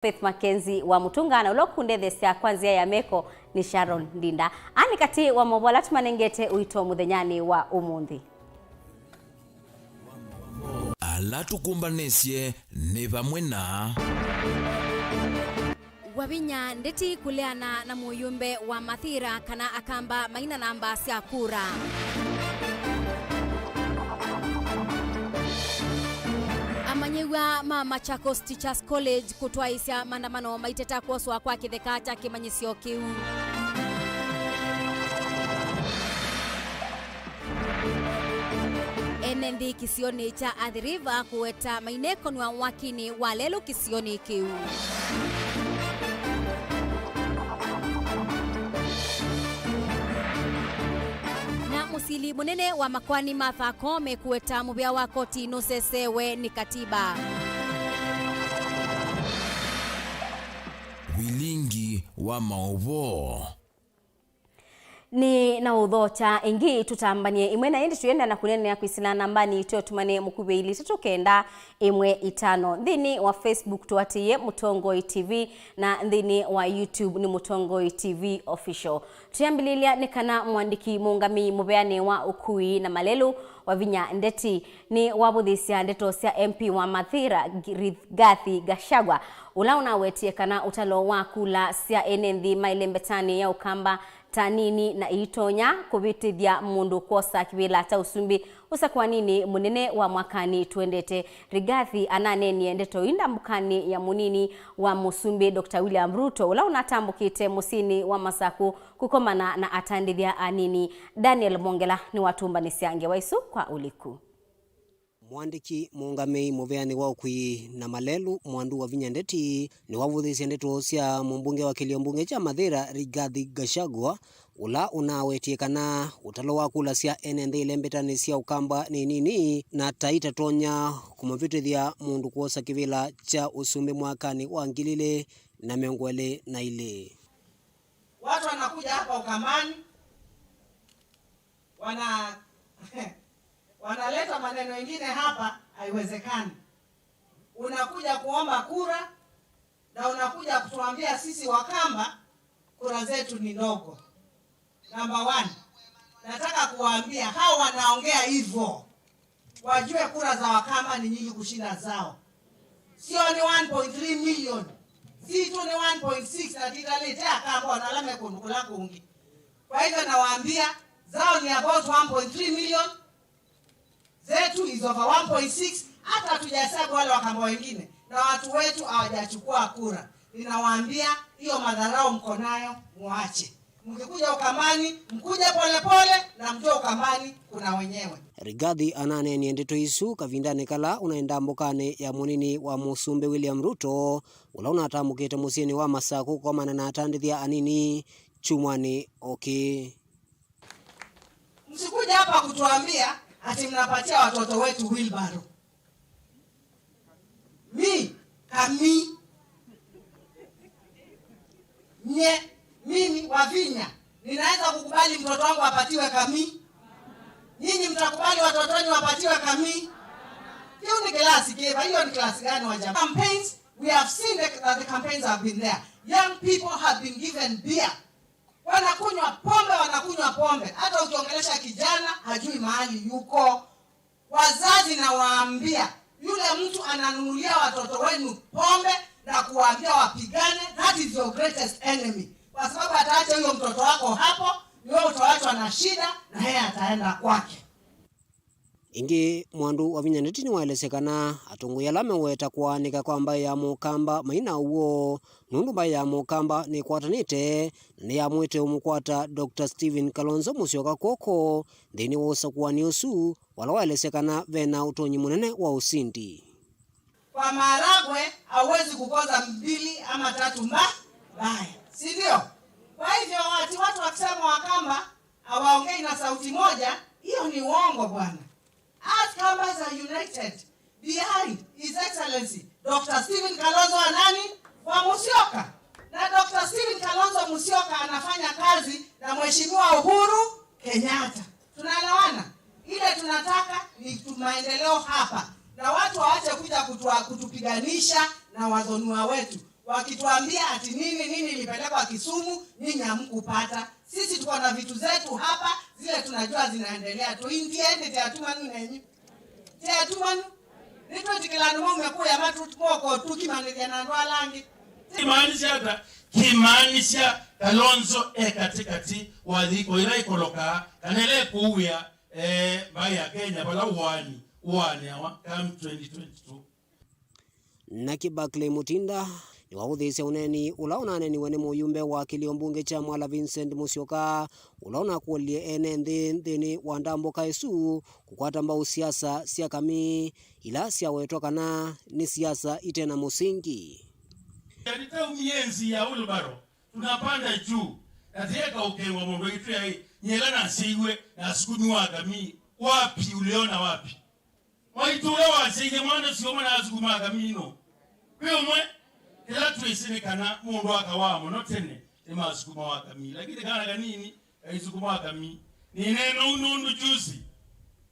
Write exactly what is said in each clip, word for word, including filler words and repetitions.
Faith Mackenzie wa Mũtunga, na ũla ũkũndetheesya kwa nzĩa ya meko nĩ Sharon Ndinda. Aa nĩ katĩ wa maũvoo ala tũmanengete ũito mũthenyanĩ wa ũmũnthĩ. Ala tũkũmbanĩsye nĩ vamwe na Wavinya Ndeti kũleana na mũyũmbe wa Mathira kana Akamba maina namba sya kura. Amanyĩw'a ma Machakos Teachers College kũtwaĩĩsya maandamano maiteta kwoswa kwa kĩtheka kya kĩmanyĩsyo kĩu. Ene nthĩ kĩsionĩ kya Athi River kũweta mainekonw'a wakinĩ wa lelũ kĩsionĩ kĩu. Na mũsili mũnene wa makoani Martha Koome kũweta mũvĩa wa koti nũsesewe nĩ katiba. Vilingi wa maũvoo. Nĩ na ũthokya ĩngĩ tũtambany'e ĩmwe na ĩndĩ tũyenda na kũneenea kwĩsĩla nambanĩ itũ tũmane mũkuvĩ ilĩ itatũ kenda ĩmwe itano. Nthĩnĩ wa Facebook tũatĩĩe Mũtongoi T V na nthĩnĩ wa YouTube nĩ Mũtongoi T V Official. Tũyambĩlĩlya nĩ kana mũandĩki mũũngamĩi mũveanĩ wa ũkui na malelũ Wavinya Ndeti nĩwavũthĩsya ndeto sya M P wa Mathira, Rigathi Gachagua, ũla ũnawetie kana ũtalo wa kula sya ene nthĩ ma ĩlembetanĩ ya Ũkamba ta nini na iitonya kũvĩtĩthya mũndũ kwosa kĩvĩla kya ũsumbĩ. Ũsakũaninĩ mũnene wa mwakanĩ tũendete, Rigathi ananeenie ndeto ii ndambũkanĩ ya mũnini wa mũsumbĩ, Doctor William Ruto, ũla ũnatambũkĩte mũsyĩnĩ wa Masakũ kũkomana na atandĩthya anini. Daniel Mwongela nĩwatũmbanĩsya ngewa isu kwa ũliku. Mũandĩki mũũngamĩi mũveanĩ wa ũkui na malelũ Mwandu Wavinya Ndeti nĩwavũthĩsye ndeto sya mũmbunge wa kĩlio mbunge kya Mathĩra Rigathi Gachagua, ũla ũnawetie kana ũtalo wa kula sya ene nthĩ ilembetanĩ sya Ũkamba nĩ nini na ta itatonya kũmũvĩtĩthya mũndũ kwosa kĩvĩla kya ũsumbĩ mwakanĩ wa ngili ilĩ na mĩongo ĩlĩ na ilĩ. Watu wanakuja hapa Ukambani, wana wanaleta maneno ingine hapa, haiwezekani. Unakuja kuomba kura na unakuja kutuambia sisi Wakamba kura zetu ni ndogo. Number one, nataka kuwaambia hao wanaongea hivyo wajue kura za Wakamba ni nyingi kushinda zao. Sio nĩ one point three million, si tu nĩ one point six na titalĩte Akamba ona ala me kũndũ kũla kũngĩ. Kwa hivyo nawaambia, zao ni about one point three million, zetu is over one point six, hata hatujahesabu wale Wakamba wengine, na watu wetu hawajachukua kura. Ninawaambia, hiyo madharau mko nayo, muache. Mkikuja Ukambani, mkuje polepole, na mjue Ukambani kuna wenyewe. Rigathi ananeenie ndeto isu kavindanĩ kala ũnaĩ ndambũkanĩ ya mũnini wa mũsumbĩ William Ruto, ũla ũnatambũkĩte mũsyĩnĩ wa Masakũ kũkomana na atandĩthya anini kyumwanĩ o kĩĩ. Msikuja hapa kutuambia ati mnapatia watoto wetu wheelbarrow. Mi, Kami. Nye, mimi, Wavinya, ninaweza kukubali mtoto wangu apatiwe Kami? Nyinyi mtakubali watoto wenu wapatiwe Kami? Hiyo ni klasi keva, hiyo ni klasi gani wa jamaa? Campaigns, we have seen the, that the campaigns have been there. Young people have been given beer. Wanakunywa pombe, wanakunywa pombe. Hata ukiongelesha kijana, hajui mahali yuko. Wazazi, nawaambia, yule mtu ananunulia watoto wenu pombe na kuwaambia wapigane, that is your greatest enemy. Kwa sababu ataacha huyo mtoto wako hapo, ni wewe utaachwa na shida, na yeye ataenda kwake. Ĩngĩ, Mwandu Wavinya Ndeti nĩwaelesya kana atongoi ala meweta kũaanĩka kwa mbaĩ ya Mũkamba mai na ũw'o, nũndũ mbaĩ ya Mũkamba nĩkwatanĩte na nĩyamwĩte ũmũkwata Doctor Stephen Kalonzo Musyoka kw'oko nthĩnĩ wa ũsakũani ũsu, vala waelesya kana ve na ũtonyi mũnene wa ũsindi. Kwa maharagwe, hauwezi kukosa mbili ama tatu mba-, mbaya, si ndio? Kwa hivyo, wakati watu wakisema Wakamba hawaongei na sauti moja, hiyo ni uongo bwana. Us Kambas are united behind His Excellency Doctor Stephen Kalonzo wa nani? Wa Musyoka. Na Doctor Stephen Kalonzo Musyoka anafanya kazi na Mheshimiwa Uhuru Kenyatta. Tunaelewana? Ile tunataka ni tu-, maendeleo hapa. Na watu waache kuja kutua-, kutupiganisha na wadhoniwa wetu. Wakituambia ati nini, nini ilipelekwa Kisumu, nyinyi hamkupata. Sisi tuko na vitu zetu hapa, zile tunajua zinaendelea. Tuindiende tiatumanu nenyu. Tiatumanu. Nĩtwĩtĩkĩla andũ maume kũya matu moko tukimanĩthya na andũ ala angĩ. Kĩmaanisya ata? Kĩmaanisya Kalonzo e katĩkatĩ wa yĩko ĩla ĩkolokaa, kana ĩla ĩkũũĩa, eh, mbaĩ ya Kenya, vala ũaani ũaanĩawa come twenty twenty-two. Nake Barclay Mutinda nĩwaũthĩĩsya ũneeni ũla ũnaneeniwe nĩ mũyumbe wa kĩlio mbunge kya Mwala Vincent Musyoka, ũla ũnakũlilye ene nthĩ nthĩnĩ wa ndambũka ĩsu kũkwata mbau siasa sya kamii ila syawetwa kana nĩ siasa ite na mũsingi. Yaani, taumie nzi ya wheelbarrow, tunapanda juu. Na tieka ũkengwa mũndũ aitwĩa, "Ĩ, nyie ĩla nasyaĩwe, nasukumiwa kamii." Wapi? Uliona wapi? Mwaitũ ũla wasyaie mwana sio mwana asukumaa kamii no. Kwĩ ũmwe, kĩla twĩsĩ nĩ kana mũndũ akawaa mũno tene, nĩmasukumawa kamii. Lakini kana kanini, kaisukuma kamii. Nĩneena ũu nũndũ juzi,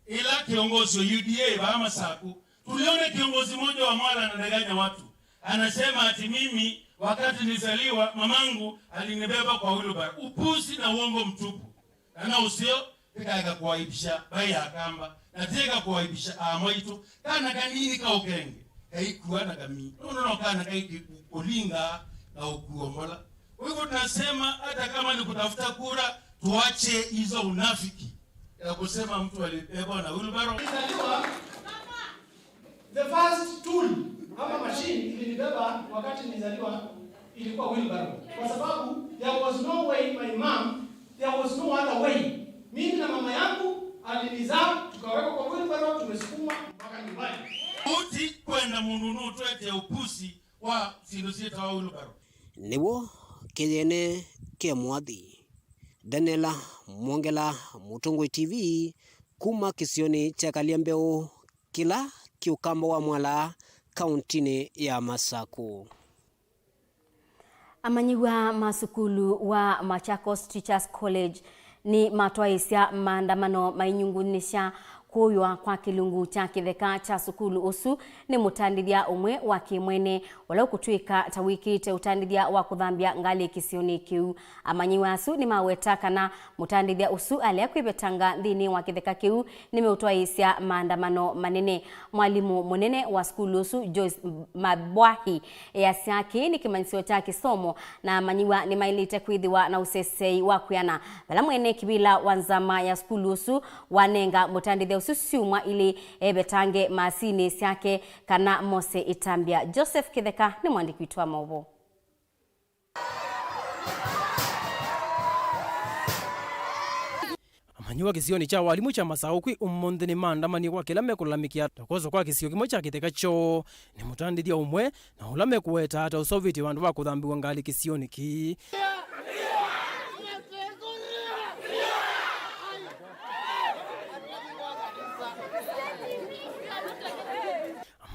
ĩla kĩongozi wa U D A vaa Masakũ, tuliona kiongozi mmoja wa Mwala anadanganya watu. Anasema ati mimi, wakati nilizaliwa, mamangu alinibeba kwa wheelbarrow. Upuzi na uongo mtupu. Kana ũseo, tĩkaeka kũaibisha mbaĩ ya Kamba, na tĩeka kũaibisha aa mwaitũ. Kana kanini ka ũkenge, kaikua na kamii. Nũndũ no kana kaikũlinga na ũkuo mbola. Kwa hivyo tunasema, hata kama ni kutafuta kura, tuache hizo unafiki ya kusema mtu alibebwa na wheelbarrow. Nilizaliwa, the first tool ama machine ilinibeba wakati nilizaliwa ilikuwa wheelbarrow. Kwa sababu there was no way my mom, there was no other way. Mimi na mama yangu alinizaa, tukawekwa kwa wheelbarrow, tumesukumwa mpaka nyumbani. Uti kwenda mũndũ nũtwete upuzi wa syĩndũ syĩtawa wheelbarrow. Nĩw'o kĩyene ke mwathi. Daniela Mwongela, Mũtũngũi T V, kuma kĩsionĩ kya Kalyambeũ, kĩla kĩ ũkamba wa Mwala, kauntinĩ ya Masakũ. Amanyĩw'a ma sukulu wa Machakos Teachers College nĩmatwaĩĩsya maandamano mainyungunyĩsya kũũywa kwa kĩlungu kya kĩtheka kya sukulu ũsu nĩ mũtandĩthya ũmwe wa kĩmwene, ũla ũkũtw'ĩka ta wĩkĩĩte ũtandĩthya wa kũthambya ngalĩ kĩsionĩ kĩu. Amanyĩw'a asu nĩmaweta kana mũtandĩthya ũsu alea kwĩvetanga nthĩnĩ wa kĩtheka kĩu nĩmeũtwaĩĩsya maandamano manene. Mwalimũ mũnene wa sukulu ũsu, Joyce Mabwahi, easya kĩĩ nĩ kĩmanyĩsyo kya kĩsomo na amanyĩw'a nĩmaĩlĩte kwĩthĩwa na ũseseei wa kwĩana. Vala mwene kĩvĩla wa nzama ya sukulu ũsu wanenga mũtandĩthya ũsu syumwa ilĩ evetange masinĩ syake kana mose ĩtambya. Joseph Kĩtheka nĩ mwandĩki witũ wa maũvoo. Amanyĩw'a kĩsionĩ kya walimũ kya Masaũ kwĩ ũmũnthĩ nĩmaandamanie kwa kĩla mekũlalamĩkĩa ta kwoswa kwa kĩsio kĩmwe kya kĩtheka kyoo nĩ mũtandĩthya ũmwe, na ũla mekũweta ta ũseũvĩtye vandũ va kũthambĩw'a ngalĩ kĩsionĩ kĩĩ.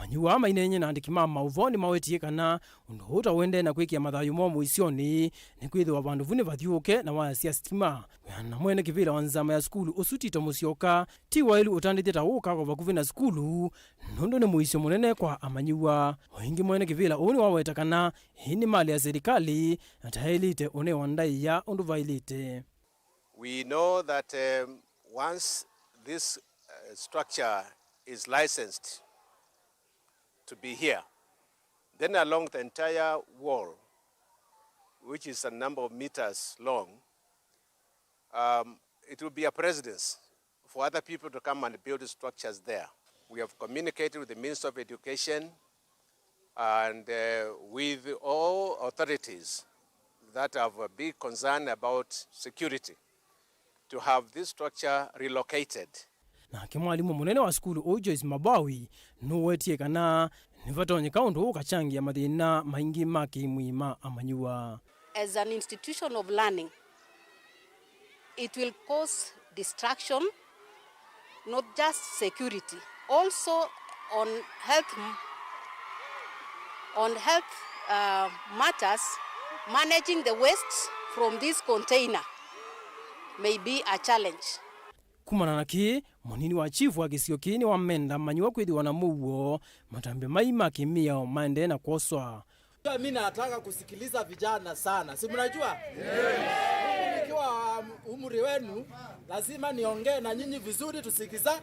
Amanyĩw'a aa maineeny'e na andĩki ma maũvoo nĩmawetie kana ũndũ ũũ ta ũendee na kwĩkĩa mathayũ moo mũisyonĩ, nĩkwĩthĩwa vandũ vu nĩvathyũũke na waya sya sitima. Kwĩana na mwene kĩvĩla wa nzama ya sukulu ũsu, Tito Mũsyoka, ti waĩlu ũtandĩthya ta ũũ ũkakwa vakuvĩ na sukulu, nũndũ nĩ mũisyo mũnene kwa amanyĩw'a. O ĩngĩ, mwene kĩvĩla ũũ nĩwaweta kana ĩĩ nĩ malĩ ya silikalĩ na ta yaĩlĩte ũnewa ndaĩa ũndũ vaĩlĩte. We know that, um, once this, uh, structure is licensed to be here, then along the entire wall, which is a number of meters long, um, it will be a precedence for other people to come and build structures there. We have communicated with the Minister of Education and, uh, with all authorities that have a big concern about security to have this structure relocated. Nake mwalimũ mũnene wa sukulu ũũ, Joyce Mabawi, nũwetie kana nĩvatonyeka ũndũ ũũ ũkacangĩa mathĩna maingĩ ma kĩmwĩĩ ma amanyĩw'a. As an institution of learning, it will cause distraction, not just security, also on health, on health, uh, matters. Managing the waste from this container may be a challenge. Kumana na kĩĩ, mũnini wa chief wa kĩsio kĩĩ nĩwamenda amanyĩw'a kwĩthĩwa na mũuo, matambya mai ma kĩmĩao maendee na kwoswa. Mimi nataka kusikiliza vijana sana, si mnajua? Mimi nikiwa umri wenu, lazima niongee na nyinyi vizuri, tusikiza,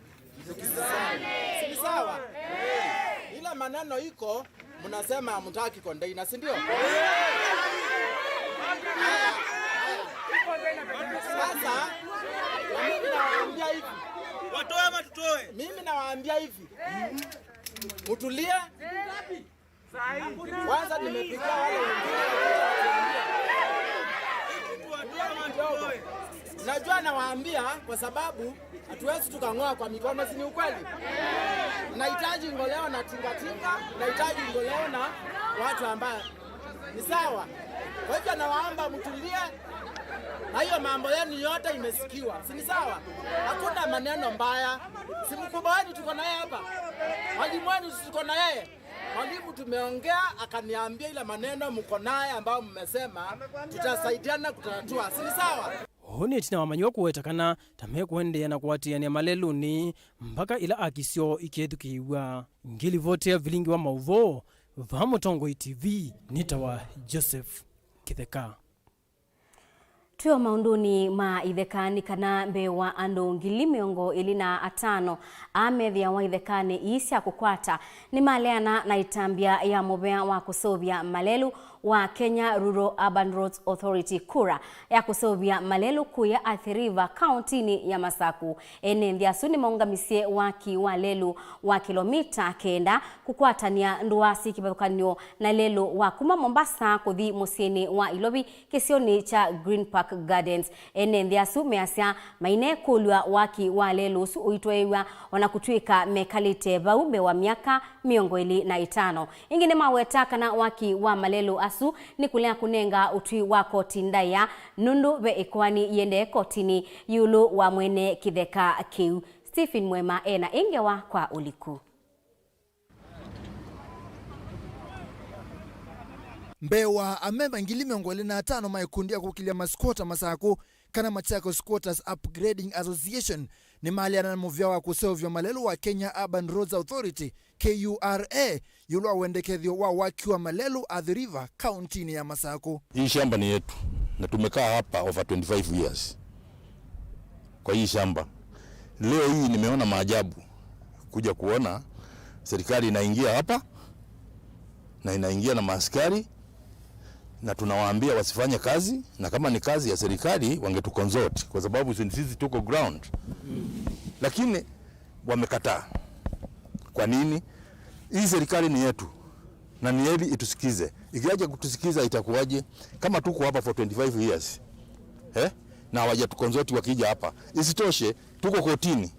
tusikizane. Si ni sawa? Ile maneno iko, mnasema hamtaki container, si ndio? Sasa, na mimi nawaambia hivi. Watoe ama tutoe? Mimi nawaambia hivi. Mtulie. Kwanza nimepigia wale wengine. Najua nawaambia kwa sababu hatuwezi tukang'oa kwa mikono, si ni ukweli? Nahitaji ngoleo na tingatinga, nahitaji ngoleo na watu ambao ni sawa. Kwa hivyo nawaomba mtulie, na hiyo mambo yenu yote imesikiwa, si ni sawa? Hakuna maneno mbaya. Si mkubwa wenu tuko naye hapa, mwalimu wenu si tuko na yeye. Mwalimu tumeongea, akaniambia ile maneno mko naye ambayo mmesema, tutasaidiana kutatua, si ni sawa? Ũu nĩ ĩtina wa amanyĩw'a kũweta kana ta mekũendeea na kũatĩanĩa malelũnĩ mpaka ĩla aki syoo ikethukĩĩw'a. Ngĩlivotea vilingi wa maũvoo vaa Mũtongoi T V, nĩtawa Joseph Kĩtheka. Twĩ o maũndũnĩ ma itheka, nĩ kana mbee wa andũ ngili mĩongo ĩlĩ na atano aa methĩawa ithekanĩ ii sya kũkwata nĩmaleana na ĩtambya ya mũvea wa kũseũvya malelũ wa Kenya Rural Urban Roads Authority, KURA, ya kũseũvya malelũ kũya Athi River, kaũntinĩ ya Masaku. Ene nthĩ asu nĩmaũngamisye waki wa lelũ wa kĩlomita kenda kũkwatany'a ndũa syĩ kĩvathũkany'o na lelũ wa kuma Mombasa kũthi mũsyĩnĩ wa Ilovi kĩsionĩ kya Green Park Gardens. Ene nthĩ asu measya mainekũlw'a waki wa lelũ ũsu ũitwaĩw'a, o na kũtw'ĩka mekalĩte vau mbee wa myaka mĩongo ĩlĩ na ĩtano. Ĩngĩ nĩmaweta kana waki wa malelũ asu nĩ kũlea kũnenga ũtwi wa koti ndaĩa, nũndũ ve ĩkoani yĩendee kotinĩ ĩũlũ wa mwene kĩtheka kĩu. Stephen Mwema ena ĩngewa kwa ũliku. Mbee wa amemba ngili mĩongo ĩlĩ na atano ma ĩkundi ya kũkĩlya maskwota Masakũ, kana Machakos Squatters Upgrading Association, nĩmaleana na mũvea wa kũseũvya malelũ wa Kenya Urban Roads Authority, K U R A, ĩũlũ wa wendekethyo wa waki wa malelũ Athi River, kaũntinĩ ya Masakũ. Hii shamba ni yetu na tumekaa hapa over twenty-five years kwa hii shamba. Leo hii nimeona maajabu kuja kuona serikali inaingia hapa na inaingia na maaskari, na tunawaambia wasifanye kazi, na kama ni kazi ya serikali wangetuconsult, kwa sababu si-, sisi tuko ground. Lakini wamekataa. Kwa nini? Hii serikali ni yetu na ni heri itusikize. Ikiacha kutusikiza itakuwaje kama tuko hapa for twenty-five years, eh? Na hawajatuconsult wakija hapa. Isitoshe, tuko kotini.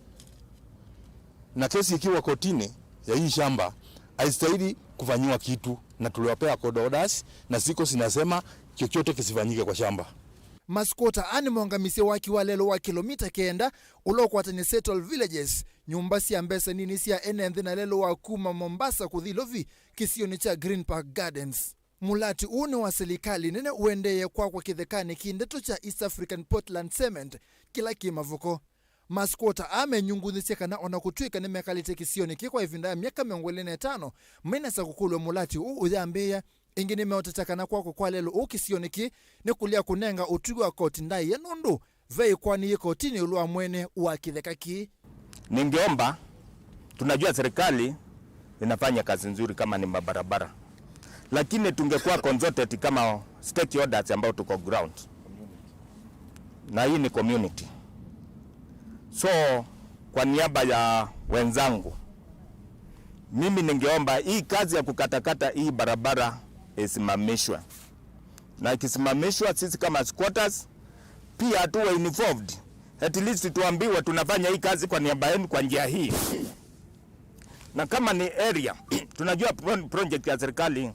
Na kesi ikiwa kotini ya hii shamba, haistahili kufanyiwa kitu, na tuliwapea court orders, na ziko zinasema chochote kisifanyike kwa shamba. Maskwota aa nĩmaũngamisye waki wa lelũ wa kĩlomita kenda ũla ũkwatany'a Settle Villages, nyũmba sya mbesa nini sya ene nthĩ na lelũ wa kuma Mombasa kũthi Ilovi kĩsionĩ kya Green Park Gardens. Mũlati ũũ nĩ wa silikalĩ nene ũendeee kwakwa kĩthekanĩ kĩ ndeto kya East African Portland Cement kĩla kĩ Mavoko. Maskwota aa menyungunyĩsye kana o na kũtw'ĩka nĩmekalĩte kĩsionĩ kĩĩ kwa ĩvinda ya myaka mĩongo ĩlĩ na ĩtano, mainasa kũkũlw'a mũlati ũũ ũyambĩĩa. Ĩngĩ nĩmeũteta kana kwakwa kwa lelũ ũũ kĩsionĩ kĩĩ nĩ kũlea kũnenga ũtwi wa koti ndaĩa, nũndũ ve ĩkoani yĩ kotinĩ ĩũlũ wa mwene wa kĩtheka kĩĩ. Ningeomba, tunajua serikali inafanya kazi nzuri kama ni mabarabara, lakini tungekuwa consulted kama stakeholders ambao tuko ground, na hii ni community. So, kwa niaba ya wenzangu, mimi ningeomba hii kazi ya kukatakata hii barabara isimamishwe, na ikisimamishwa, sisi kama squatters pia tuwe involved, at least tuambiwe tunafanya hii kazi kwa niaba yenu kwa njia hii. Na kama ni area, tunajua pro-, project ya serikali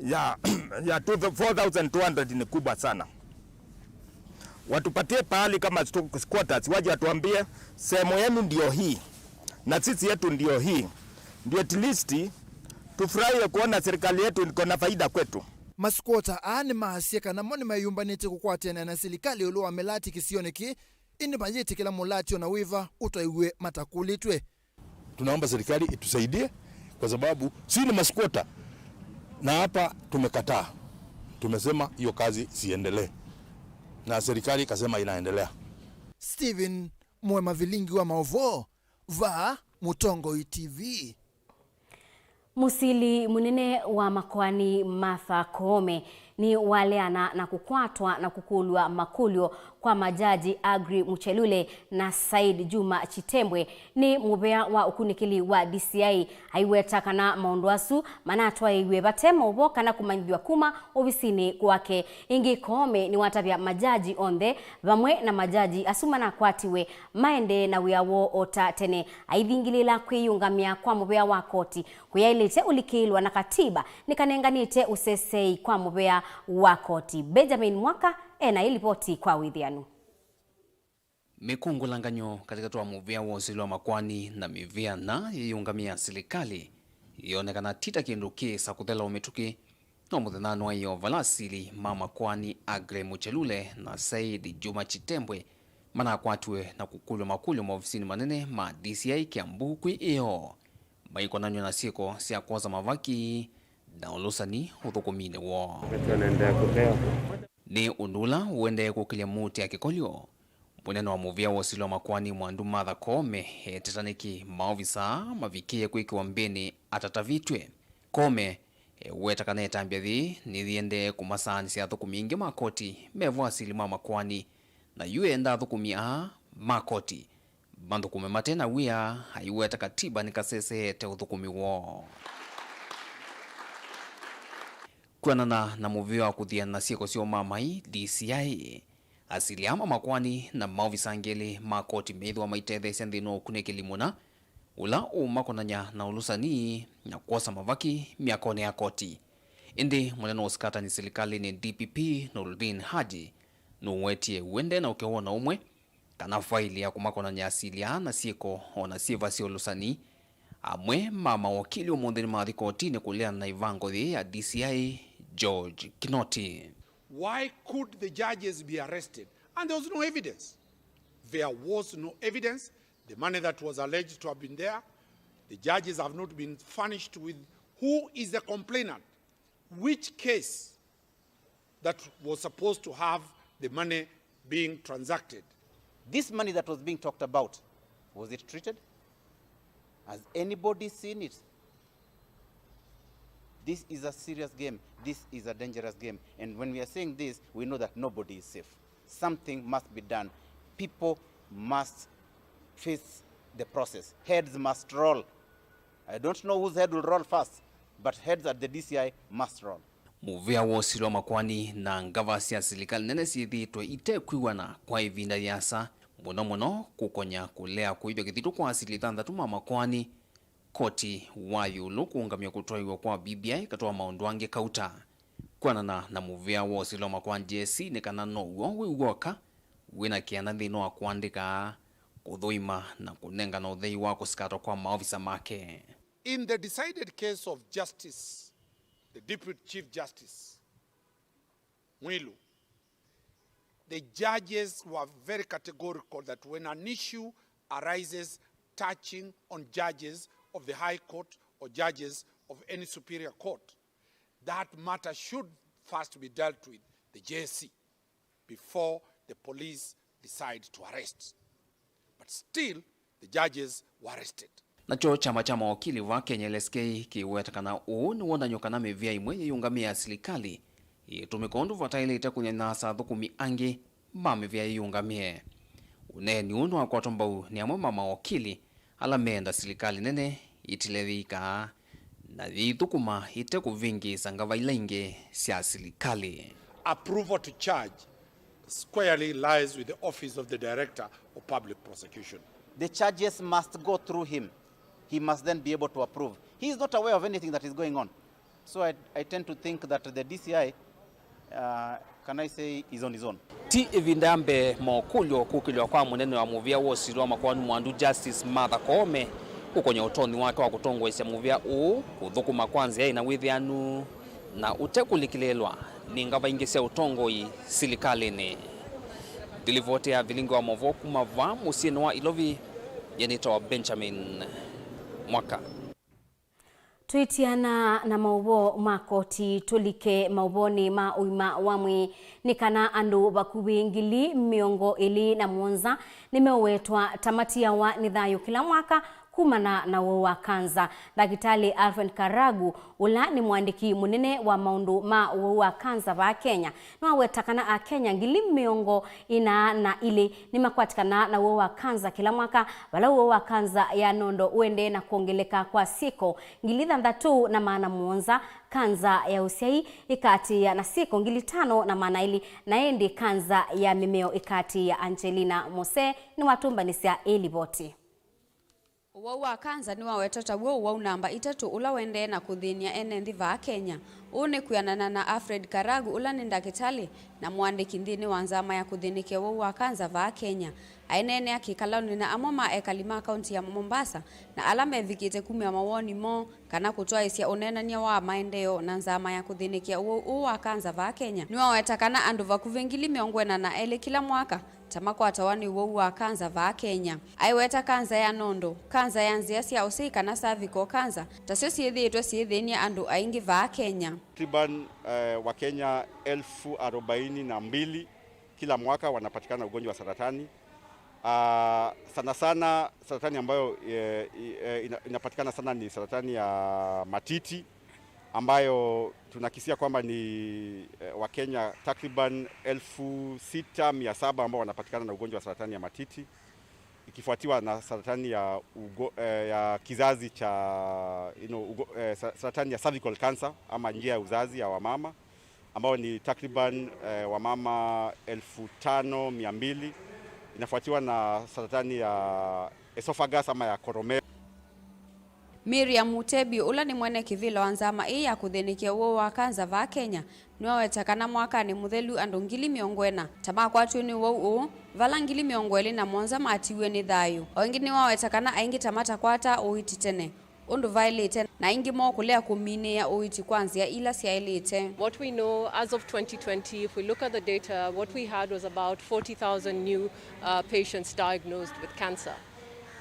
ya, ya two, four thousand two hundred ni kubwa sana. Watupatie pahali kama stu-, squatters, waje watuambie, "Sehemu yenu ndio hii, na sisi yetu ndio hii." Ndio at least tufurahie kuona serikali yetu iko na faida kwetu. Maskwota aa nĩmaasya kana mo nĩmeyũmbanĩtye kũkwatĩanĩa na silikalĩ ĩũlũ wa mĩlati kĩsionĩ kĩĩ, ĩndĩ mayĩtĩkĩla mũlati o na wĩva ũtaĩw'e matakũlĩtw'e. Tunaomba serikali itusaidie kwa sababu si ni maskwota. Na hapa tumekataa, tumesema hiyo kazi siendelee, na serikali ikasema inaendelea. Stephen Mwema, Vilingi wa Maũvoo, vaa Mũtongoi T V. Mũsili mũnene wa makoani Martha Koome nĩwaleana na kũkwatwa na kũkũlw'a makũlyo kwa majaji Aggrey Muchelule na Said Juma Chitembwe nĩ mũvea wa ũkunĩkĩli wa D C I. Aiweta kana maũndũ asu manatwaĩiw'e vate maũvoo kana kũmanyĩthw'a kuma ovisinĩ kwake. Ĩngĩ, Koome nĩwatavya majaji onthe vamwe na majaji asu manakwatiwe maendee na wĩa woo o ta tene, aithingĩlĩĩla kwĩyĩũngamya kwa mũvea wa koti kũyaĩlĩte ũlikĩĩlwa na katiba nĩkanenganĩte ũseseei kwa mũvea wa koti. Benjamin Mwaka ena ĩlipoti kwa wĩthĩanu. Mĩkũngũlanganyo katĩkatĩ wa mũvea wa ũsili wa makoani na mĩvea na yĩyĩũngamya ya silikalĩ yonekana ti ta kĩndũ kĩĩsa kũthela o mĩtũkĩ. No mũthenyanĩ wa ĩyoo vala asili ma makoani Aggrey Muchelule na Said Juma Chitembwe manakwatiwe na kũkũlw'a makũlyo maovisinĩ manene ma D C I Kiambu kwĩ ĩyoo, maikonanw'a na syĩko sya kwosa mavaki na ũlũsani ũthũkũminĩ woo. Nĩ ũndũ ũla ũendee kũkĩlya mũtĩ ya kĩkolyo. Mũnene wa mũvea wa ũsili wa makoani Mwandu Martha Koome eteta nĩkĩ maovisa mavikĩĩe kwĩkĩwa mbĩnĩ atatavĩtw'e. Koome eweta kana ĩtambya yĩĩ nĩyĩendee kũmasaanĩsya athũkũmi aingĩ ma koti me vo asili ma makoani, na yu eenda athũkũmi aa ma koti mathũkũme mate na wia, aiweta katiba nĩkaseseete ũthũkũmi woo. Kwĩanana na mũvĩa wa kũthiana na syĩko sya ũmamai, D C I, asili aa ma makoani na maovisa angĩ elĩ ma koti meĩthĩwa maitetheesya nthĩnĩ wa ũkunĩkĩli mũna ũla ũũmakonany'a na ũlũsani na kwosa mavaki myakonĩ ya koti. Ĩndĩ mũnene wa ũsikatani silikalĩnĩ D P P, Noordin Haji, nũwetie we nde na ũkeo o na ũmwe kana faili ya kũmakonany'a asili aa na syĩko o na syĩva sya ũlũsani. Amwe ma mawakili ũmũnthĩ nĩmathi kotinĩ kũleana na ĩvango yĩĩ ya D C I George Kinoti. Why could the judges be arrested? And there was no evidence. There was no evidence. The money that was alleged to have been there, the judges have not been furnished with who is the complainant, which case that was supposed to have the money being transacted. This money that was being talked about, was it treated? Has anybody seen it? This is a serious game. This is a dangerous game. And when we are saying this, we know that nobody is safe. Something must be done. People must face the process. Heads must roll. I don't know whose head will roll first, but heads at the D C I must roll. Mũvĩa wa ũsili wa makoani na ngava sya silikalĩ nene syĩthĩĩtwe itekwĩw'ana kwa ĩvinda yĩasa, mũno mũno kũkonya kũlea kũĩvya kĩthitũ kwa asili thanthatũ ma makoani, koti wa ĩũlũ kũũngamya kũtwaĩwa kwa B B I katĩ wa maũndũ angĩ kauta. Kwĩanana na mũvĩa wa ũsili wa makoani J S C, nĩ kana now'o wĩ w'oka wĩ na kĩana nthĩnĩ wa kũandĩka, kũthũima na kũnengana ũthei wa kũsikatwa kwa maovisa make. In the decided case of Justice, the Deputy Chief Justice Mwilu, the judges were very categorical that when an issue arises touching on judges of the High Court or judges of any superior court, that matter should first be dealt with the J S C before the police decide to arrest. But still, the judges were arrested. Nakyo kyama kya mawakili vaa Kenya L S K kĩweta kana ũũ nĩ wonany'o kana mĩvĩa ĩmwe yĩyũngamĩe ya silikalĩ ĩtũmĩka ũndũ vataĩlĩte kũnyanyaasa athũkũmi angĩ ma mĩvĩa yĩyũngamĩe. Ũneeni ũũ nĩwakwatwa mbau nĩ amwe ma mawakili ala meenda silikalĩ nene ĩtile yĩikaa na yĩithũkũma ĩte kũvĩngĩĩsa ngava ila ingĩ sya silikalĩ. Approval to charge squarely lies with the Office of the Director of Public Prosecution. The charges must go through him. He must then be able to approve. He is not aware of anything that is going on. So I, I tend to think that the D C I, uh, can I say, is on his own. Ti ĩvinda ya mbee mokũlyo kũkĩlw'a kwa mũnene wa mũvĩa wa ũsili wa makoani Mwandu Justice Martha Koome kũkonya ũtonyi wake wa kũtongoesya mũvĩa ũũ kũthũkũma kwa nzĩa ĩna wĩthĩanu na ũtekũlikĩlĩĩlwa nĩ ngava ingĩ sya ũtongoi silikalĩnĩ. Ndilivoti ya Vilingi wa Maũvoo kuma vaa mũsyĩnĩ wa Ilovi, yĩnĩtawa Benjamin Mwaka. Twĩtiana na maũvoo ma koti, tũlike maũvoonĩ ma ũima wa mwĩĩ. Nĩ kana andũ vakuvĩ ngili mĩongo ĩlĩ na mũonza nĩmeũwetwa ta matiawa nĩ thayũ kĩla mwaka kumana na ũwau wa kanza. Ndakĩtalĩ Alfred Karagu, ũla nĩ mũandĩki mũnene wa maũndũ ma ũwau wa kanza vaa Kenya, nĩwaweta kana Akenya ngili mĩongo ĩna na ilĩ nĩmakwatĩkanaa na ũwau wa kanza kĩla mwaka, vala ũwau wa kanza ya nondo ũendee na kwongeleka kwa syĩko ngili thanthatũ na maana mũonza, kanza ya ũsyai ĩkaatĩĩa na syĩko ngili tano na maana elĩ, na ĩndĩ kanza ya mĩmeo ĩkaatĩĩa. Angelina Mose nĩwatũmbanĩsya ĩ livoti. Ũwau wa kanza nĩwawetwa taw'o ũwau namba itatũ ũla ũendee na kũthĩny'a ene nthĩ vaa Kenya. Ũũ nĩ kwĩanana na Alfred Karagu, ũla nĩ ndakĩtalĩ na mũandĩki nthĩnĩ wa nzama ya kũthĩnĩkĩa ũwau wa kanza vaa Kenya. Aineenea kĩkalonĩ na amwe ma ekali ma kaunti ya Mombasa na ala mevikĩte kumya mawoni moo kana kũtwaĩsya ũneenany'a wa maendeeo na nzama ya kũthĩnĩkĩa ũwau ũũ wa kanza vaa Kenya, nĩwaweta kana andũ vakuvĩ ngili mĩongo ĩna na elĩ kĩla mwaka ta makwatawa nĩ ũwau wa kanza vaa Kenya. Aiweta kanza ya nondo, kanza ya nzĩa sya ũsyai kana cervical cancer, tasyo syĩthĩĩtwe syĩthĩny'a andũ aingĩ vaa Kenya. Takriban, eh, Wakenya elfu arobaini na mbili kila mwaka wanapatikana ugonjwa wa saratani. Ah, sana sana saratani ambayo, eh, i-, eh, ina-, inapatikana sana ni saratani ya matiti, ambayo tunakisia kwamba ni, eh, Wakenya takriban elfu sita mia saba ambao wanapatikana na ugonjwa wa saratani ya matiti, ikifuatiwa na saratani ya ugo-, eh, ya kizazi cha, you know, ugo-, eh, sa-, saratani ya cervical cancer ama njia ya uzazi ya wamama, ambao ni takriban, eh, wamama elfu tano mia mbili. Inafuatiwa na saratani ya esophagus ama ya koromeo. Miriam Mutebi, ũla nĩ mwene kĩvĩla wa nzama ĩĩ ya kũthĩnĩkĩa ũwau wa kanza vaa Kenya, nĩwaweta kana mwakanĩ mũthelu andũ ngili mĩongo ĩna ta makwatiwe nĩ ũwau ũũ, vala ngili mĩongo ĩlĩ na mũonza matiiwe nĩ thayũ. O ĩngĩ nĩwaweta kana aingĩ ta matakwataa ũiiti tene ũndũ vaĩlĩte, na aingĩ moo kũlea kũminĩĩa ũiiti kwa nzĩa ila syaĩlĩte. What we know, as of twenty twenty, if we look at the data, what we had was about forty thousand new, uh, patients diagnosed with cancer.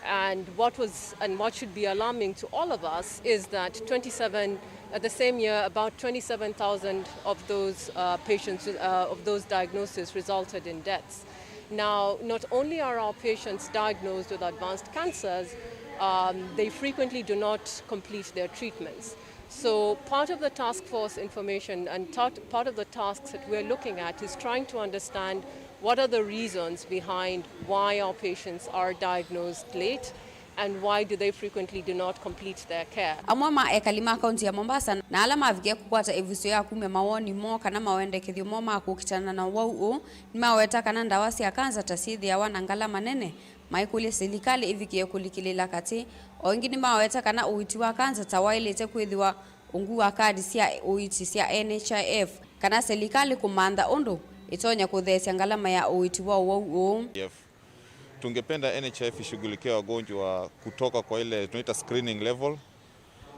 And what was, and what should be alarming to all of us is that twenty-seven, uh, the same year, about twenty-seven thousand of those, uh, patients, uh, of those diagnoses resulted in deaths. Now, not only are our patients diagnosed with advanced cancers, um, they frequently do not complete their treatments. So part of the task force information and ta-, part of the tasks that we're looking at is trying to understand what are the reasons behind why our patients are diagnosed late and why do they frequently do not complete their care. Amwe ma ekali ma kaunti ya Mombasa na ala mavikie kũkwata ĩvuso ya kumya mawoni moo kana mawendekethyo moo ma kũkitana na ũwau ũũ, nĩmaweta kana ndawa sya kanza ta syĩthĩawa na ngalama nene, maikũlya silikalĩ ĩvikĩe kũlikĩlĩĩla katĩ. O ĩngĩ nĩmaweta kana ũiiti wa kanza ta waĩlĩte kwĩthĩwa ungu wa kadi sya ũiiti sya N H I F, kana silikalĩ kũmantha ũndũ ĩtonya kũtheesya ngalama ya ũiiti wa ũwau ũũ. Tungependa N H I F ishughulikie wagonjwa kutoka kwa ile tunaita screening level,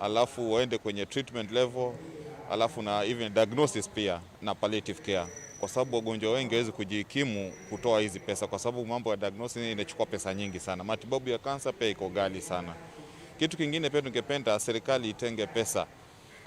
alafu waende kwenye treatment level, alafu na even diagnosis pia na palliative care, kwa sababu wagonjwa wengi hawezi kujikimu kutoa hizi pesa, kwa sababu mambo ya diagnosis inachukua pesa nyingi sana. Matibabu ya kansa pia iko ghali sana. Kitu kingine pia tungependa serikali itenge pesa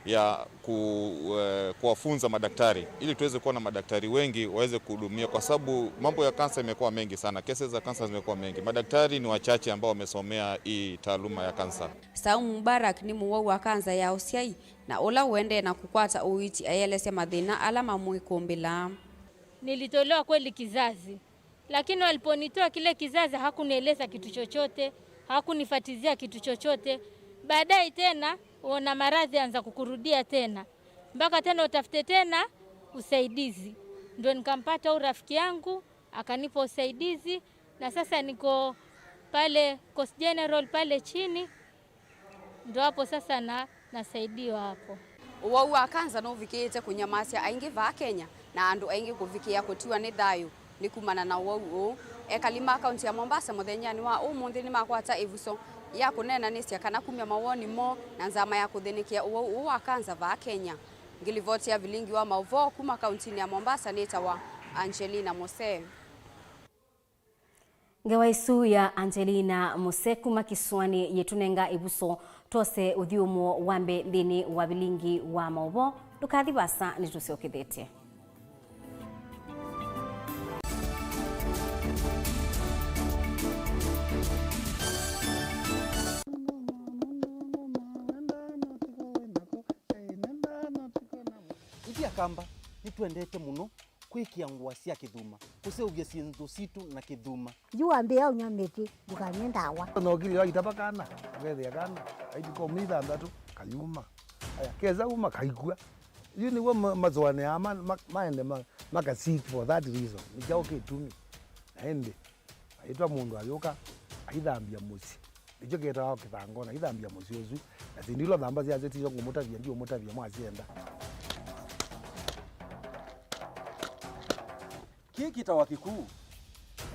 ya ku-, eh, kuwafunza madaktari ili tuweze kuwa na madaktari wengi waweze kuhudumia, kwa sababu mambo ya kansa imekuwa mengi sana, cases za kansa zimekuwa mengi. Madaktari ni wachache ambao wamesomea hii taaluma ya kansa. Saumu Mubarak nĩ mũwau wa kanza ya ũsyai na ũla ũendee na kũkwata ũiiti, aielesya mathĩna ala mamwĩkũmbĩlaa. Nilitolewa kweli kizazi. Lakini waliponitoa kile kizazi, hakunieleza kitu chochote, hakunifatizia kitu chochote. Baadaye tena, uona maradhi anza kukurudia tena. Mpaka tena utafute tena usaidizi. Ndio nikampata huyu rafiki yangu, akanipa usaidizi. Na sasa niko pale Coast General pale chini. Ndo hapo sasa na, nasaidiwa hapo. Ũwau wa kanza nũvikĩĩte kũnyamasya aingĩ vaa Kenya, na andũ aingĩ kũvikĩĩa kũtiwa nĩ thayũ nĩ kumana na ũwau ũũ. Ekali ma kaunti ya Mombasa mũthenyanĩ wa ũmũnthĩ nĩmakwata ĩvuso ya kũneenanĩsya kana kumya mawoni moo na nzama ya kũthĩnĩkĩa ũwau ũũ wa kanza vaa Kenya. Ngĩlivoti ya vilingi wa maũvoo kuma kauntinĩ ya Mombasa nĩtawa Angelina Mose. Ngewa ĩsu ya Angelina Mose kuma kĩsũanĩ yĩtũnenga ĩvuso Twose ũthyũmũo wa mbee nthĩnĩ wa vilingi wa maũvoo. Ndũkathi vaasa, nĩtũsyokethete. Ithyĩ Akamba nĩtwendete mũno kwĩkĩa ngũa sya kĩthuma, kũseũvya syĩndũ sitũ na kĩthuma. Yu wambĩĩa ũnywa mĩtĩ, ndũkanywe ndawa. Ona ũkilĩ waitava kana, ũkethĩa kana, kaituka ũmĩ ithanthatũ, kayuma. Aya, kesa uma, kaikw'a. Yu nĩw'o ma-, masũanĩaa ma-, ma-, maende ma-, maka seek for that reason. Nĩ kyaũ kĩtumi? Na ĩndĩ, aitwa mũndũ ayũka, aithambya mũsyĩ. Nĩkyo kĩtawa kĩthangona, aithambya mũsyĩ ũsu. Na syĩndũ ila ũthamba syasyo tisyo ngũmũtavya, ndiũmũtavya mwasyenda. Kĩĩ kĩtawa kĩkuu.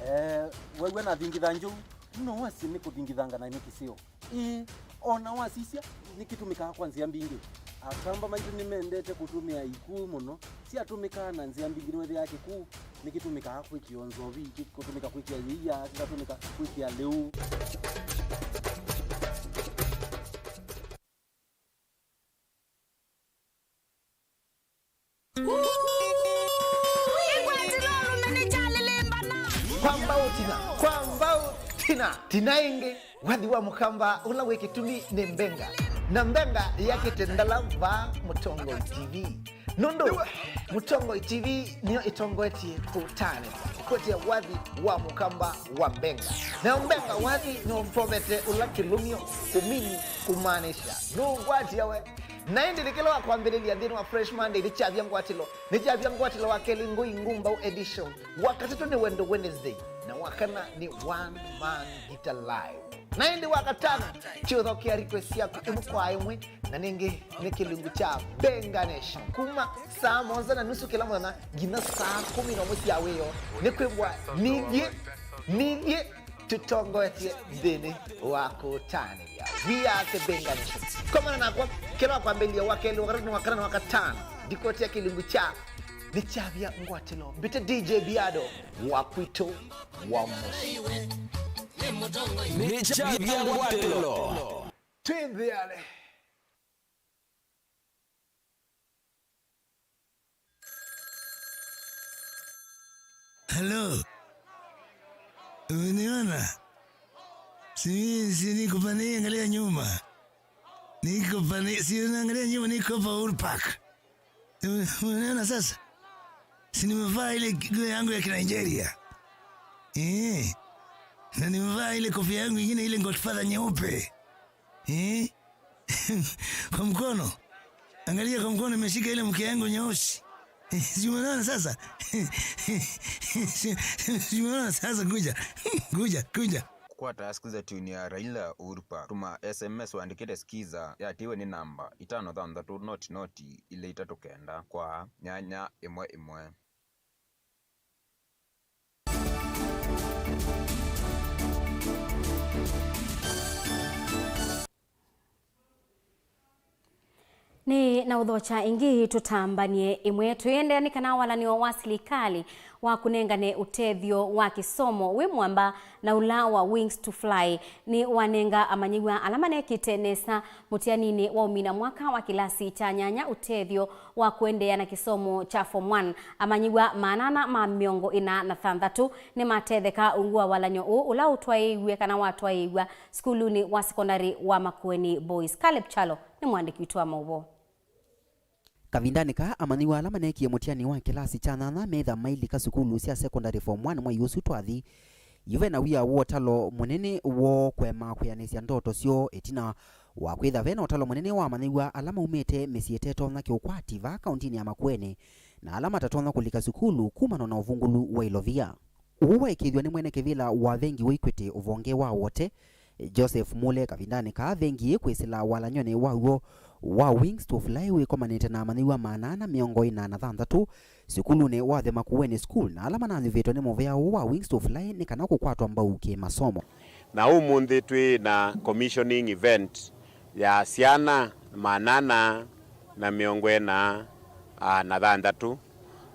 Eh, wew'a nathingitha njou, no wasye nĩ kũthingithanga na nĩ kĩseo. Ĩĩ, o na wasisya, nĩkĩtũmĩkaa kwa nzĩa mbingĩ. Akamba maitũ nĩmendete kũtũmĩa ikuu mũno. Syatũmĩkaa na nzĩa mbingĩ, nĩwethĩaa kĩkuu nĩkĩtũmĩkaa kwĩkĩa nzovi, kĩkatũmĩka kwĩkĩa yĩia, kĩkatũmĩka kwĩkĩa lĩu. Kwa mbau tina, kwa mbau tina, tina ĩngĩ. Wathi wa Mũkamba ũla wĩ kĩtumi nĩ Mbenga, na Mbenga yakĩte ndala vaa Mũtongoi T V. Nũndũ Mũtongoi T V nĩyo ĩtongoetye kũtanĩthya kũkwetya wathi wa Mũkamba wa Mbenga. Nayo Mbenga wathi nĩũmpovete ũla kĩlũmyo, kũmini, kũmaanisha nũũkwatya we. Na ĩndĩ nĩ kĩla wa kwambĩlĩlya nthĩnĩ wa Fresh Monday nĩ kyavya ngwatĩlo, nĩ kyavya ngwatĩlo wa kelĩ Ngũi Ngumbau edition, wa katatũ nĩ Wendo Wednesday, na wa kana nĩ One Man Guitar Live. Na ĩndĩ wa katano, kyũthokea request syaku ĩmwe kwa ĩmwe, na nĩngĩ nĩ kĩlungu kya Benga Nation. Kuma saa mũonza na nusu kĩla mũthenya nginya saa kũmi na ũmwe sya wĩoo, nĩ kwĩw'a nithyĩ, nithyĩ tũtongoetye nthĩnĩ wa kũtanĩthya. We are the Benga Nation. Komana nakwa, kĩla wa kwambĩlĩlya, wa kelĩ, wa katatũ, wa kana, na wa katano, ndikũetea kĩlungu kya nĩ kyavya ngwatĩlo. Mbĩte D J Biado wa kwitũ wa mũsyĩ. Nĩ kyavya ngwatĩlo. Twĩ nthĩanĩ. Hello. Umeniona? Si, si niko pale, angalia nyuma. Niko pale, si unaangalia nyuma, niko hapa Uhuru Park. Ume-, umeniona sasa? Si nimevaa ile nguo yangu ya Kinigeria. Eh. Na nimevaa ile kofia yangu ingine, ile Godfather nyeupe. Eh? Kwa mkono. Angalia kwa mkono, imeshika ile mke yangu nyeusi. Si umeona sasa? Si, si umeona sasa? Kuja. Kuja, kuja. Kũkwata skiza tune ya Raila Uhuru Park, tũma S M S ũandĩkĩte skiza yatiwe nĩ namba itano thanthatũ noti noti ilĩ itatũ kenda kwa nyanya ĩmwe ĩmwe. Nĩ na ũthokya ĩngĩ tũtambanie ĩmwe. Twĩendeea nĩ kana walanĩo wa silikalĩ wa kũnengane ũtethyo wa kĩsomo wĩ mwamba na ũla wa Wings to Fly nĩ wanenga amanyĩw'a ala manekĩte nesa mũtianinĩ wa ũmina mwaka wa kĩlasi kya nyanya ũtethyo wa kũendeea na kĩsomo kya Form one. Amanyĩw'a maana ana ma mĩongo ĩna na thanthatũ nĩmatetheka ungu wa walan'yo ũũ ũla ũtwaĩĩw'e kana watwaĩĩw'a sukulunĩ wa sekondalĩ wa Makueni Boys. Caleb Kyalo nĩ mũandĩki witũ wa maũvoo. Kavindanĩ kaa, amanyĩw'a ala maneekie mũtiani wa kĩlasi kya nyanya metha mailika sukulu sya sekondalĩ Form one mwei ũsu twathi. Yu ve na wia wa ũtalo mũnene woo kũema kwĩanĩsya ndoto syoo ĩtina wa kwĩtha ve na ũtalo mũnene wa amanyĩw'a ala maumĩte mĩsyĩ ĩtetonya kĩũkwati vaa kaũntinĩ ya Makueni, na ala matatonya kũlika sukulu kumana na ũvungũlu wa ilovia. Ũu waĩkĩĩthw'a nĩ mwene kĩvĩla wa vengi wa Equity ũvonge wa Wote, Joseph Mule, kavindanĩ kaa vengi ĩĩ kwĩsĩla walany'onĩ waw'o wa Wings to Fly wĩkomanĩte na amanyĩw'a maana ana mĩongo ĩna na thanthatũ sukulunĩ wa The Makueni School, na ala mananyuvĩtwe nĩ mũvea ũũ wa Wings to Fly nĩ kana kũkwatwa mbau kĩ-masomo. Na ũmũnthĩ twĩ na commissioning event ya syana maana ana na mĩongo ĩna, ah, na thanthatũ,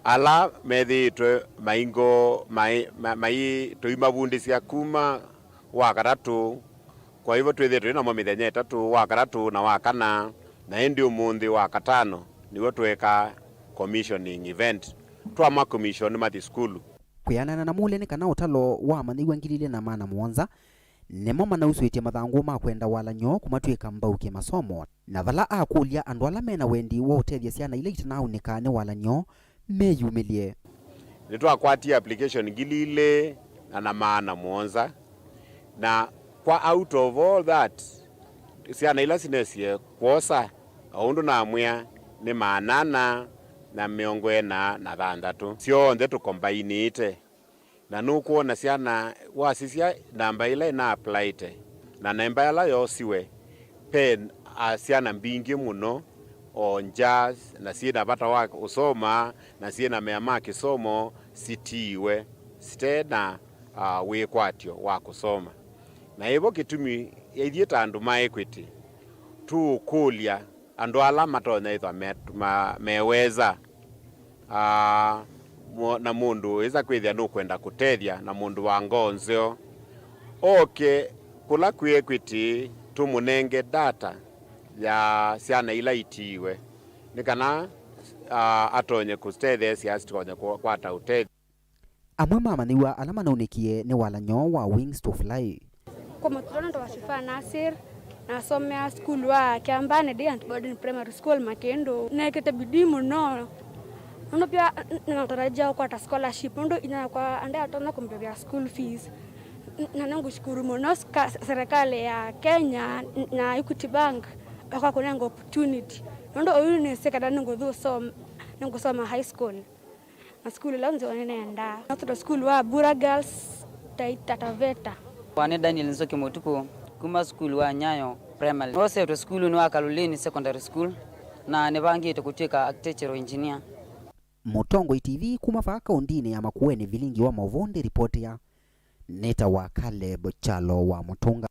ala methĩĩtwe maingo mai, ma-, mai tũimavundĩsya kuma wa katatũ Kwa hivyo twĩthĩe twĩ namo mĩthenya ĩtatũ, wa katatũ na wa kana, na ĩndĩ ũmũnthĩ wa katano nĩw'o tweka commissioning event. Twama commission mathi sukulu. Kwĩanana na Mule nĩ kana ũtalo wa amanyĩw'a ngili ilĩ na maana mũonza nĩmo manausũĩtye mathangũ ma kwenda walany'o kũmatw'ĩka mbau kĩmasomo, na vala akũlya andũ ala mena wendi wa ũtethya syana ila itanaaũnĩka nĩ walany'o meyumĩlye. Nĩtwakwatie application ngili ilĩ na na maana mũonza, na kwa out of all that, syana ila sinesie kwosa, o ũndũ namwĩa, nĩ maana ana na mĩongo ĩna na thanthatũ. Syonthe tũkombainĩte. Na nũkwona syana wasisya namba ĩla ĩna aplaĩte na namba ĩla yosiwe, ve a syana mbingĩ mũno o nja na syĩ na vata wa ũsoma na syĩ na mea ma kĩsomo sitiiwe site na, ah, wĩkwatyo wa kũsoma. Na ĩvo kĩtumi ithyĩ ta andũ ma Equity tũũkũlya andũ ala matonya ĩthwa me, ma, meweza, aa, mo- na mũndũ wĩsa kwĩthĩa nũkwenda kũtethya na mũndũ wa ngoo nzeo, oke kũla kwĩ Equity tũmũnenge data ya syana ila itiiwe, nĩ kana, aa, atonye kũtetheesya asitonye kũkwata ũtethyo. Amwe ma amanyĩw'a ala manaũnĩkie nĩ walany'o wa Wings to Fly. Kwa majina naitwa Shifa Nasir, nasomea sukulu wa Kiambani Day and Boarding Primary School Makindu. Nĩkĩte bidii mũno nũndũ pia n- nĩnatarajia kũkwata scholarship nũndũ inyia yakwa ndeatonya kũmbĩvĩa school fees. N- na nĩngũshukuru mũno ska- serikali ya Kenya n- na Equity Bank kwa kũnenga opportunity nũndũ ũyu nĩsĩ kana nĩngũthi ũsoma, nĩngũsoma high school. Na sukulu ĩla nzeo nĩnendaa. Nathũta sukulu wa Bura Girls, Taita Taveta. Wa nĩ Daniel Nzoki Mũtukũ, kuma sukulu wa Nyayo Primary. Noosetwe sukulunĩ wa Kaloleni Secondary School, na nĩvangĩte kũtw'ĩka architectural engineer. Mũtongoi T V kuma vaa kaũndinĩ ya Makueni, vilingi wa maũvoo ndĩripotĩa. Nĩtawa Caleb Kyalo wa Mũtũnga.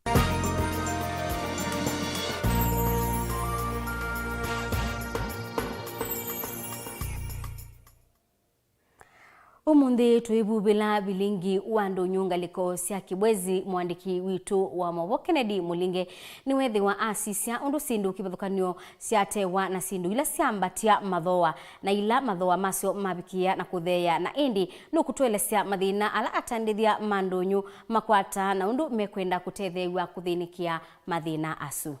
Ũmũnthĩ tũivuvĩla vilingi wa ndũnyũ ngalĩko sya Kibwezi, mũandĩki witũ wa maũvoo Kennedy Mũlinge nĩweethĩwa asisya ũndũ syĩndũ kĩvathũkany'o syatewa na syĩndũ ila syambatya mathooa, na ila mathooa masyo mavikĩĩa na kũtheea, na ĩndĩ nũkũtũelesya mathĩna ala atandĩthya ma ndũnyũ makwataa na ũndũ mekwenda kũtetheew'a kũthĩnĩkĩa mathĩna asu.